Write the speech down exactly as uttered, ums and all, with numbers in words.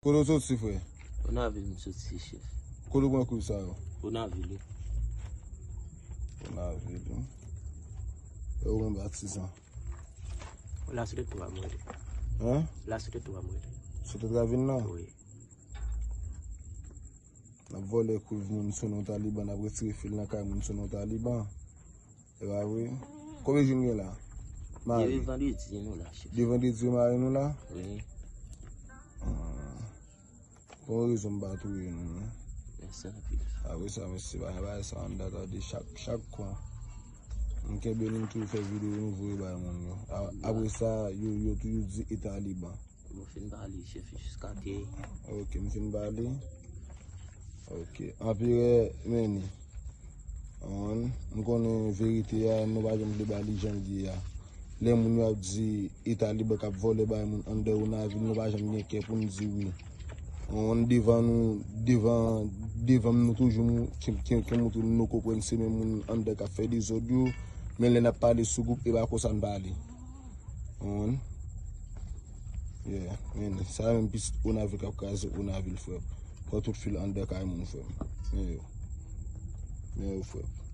Kote w soti, frè? Onavil m soti, chèf. Kote w pran koup sa yo? Onavil, wi. Onavil, wi. E ou menm, patizan? La sou tèt twa mwen. Hein? La sou tèt twa mwen. Sou tèt ravin nan? Wi. N ap vòlè kwiv moun sou non Taliban, n ap retire fil nan kay moun sou non Taliban. E pa vre? Konbyen jou n gen la? Mari. Depi vandredi nou la, chèf. Depi vandredi mari nou la? Wi. Ah. Bon rezon m pa touye nou, non. Mèsi anpil. Apre sa, mesye, bagay, bagay sa anndan tande chak, chak kwen. M kenbe nou, m toujou fè videyo, nou voye bay moun yo. A-, apre sa, yo, yo toujou di e Taliban. Mwen fin pale, chèf, jiska ke. Ok, m fin pale. Ok. Anperè, men ni. Konprann? M konnen verite a, nou pa janm vle ba li jan l ye a. Lè moun yo ap di e Taliban k ap vòlè bay moun anndan Onavil, nou pa janm gen kè pou n di wi. Konprann? Devan nou, devan, devan m nou toujou mou-, ke, ke, ke moutre nou, nou konprann se menm moun anndan k ap fè dezòd yo, men lè n ap pale sou gwoup, e pa konsa n pale. Konprann? Yeah, men sa menm pitit Onavil k ap kraze Onavil, frè m. Pran tout fil anndan kay moun, frè m. Men yo. Men yo, frè m.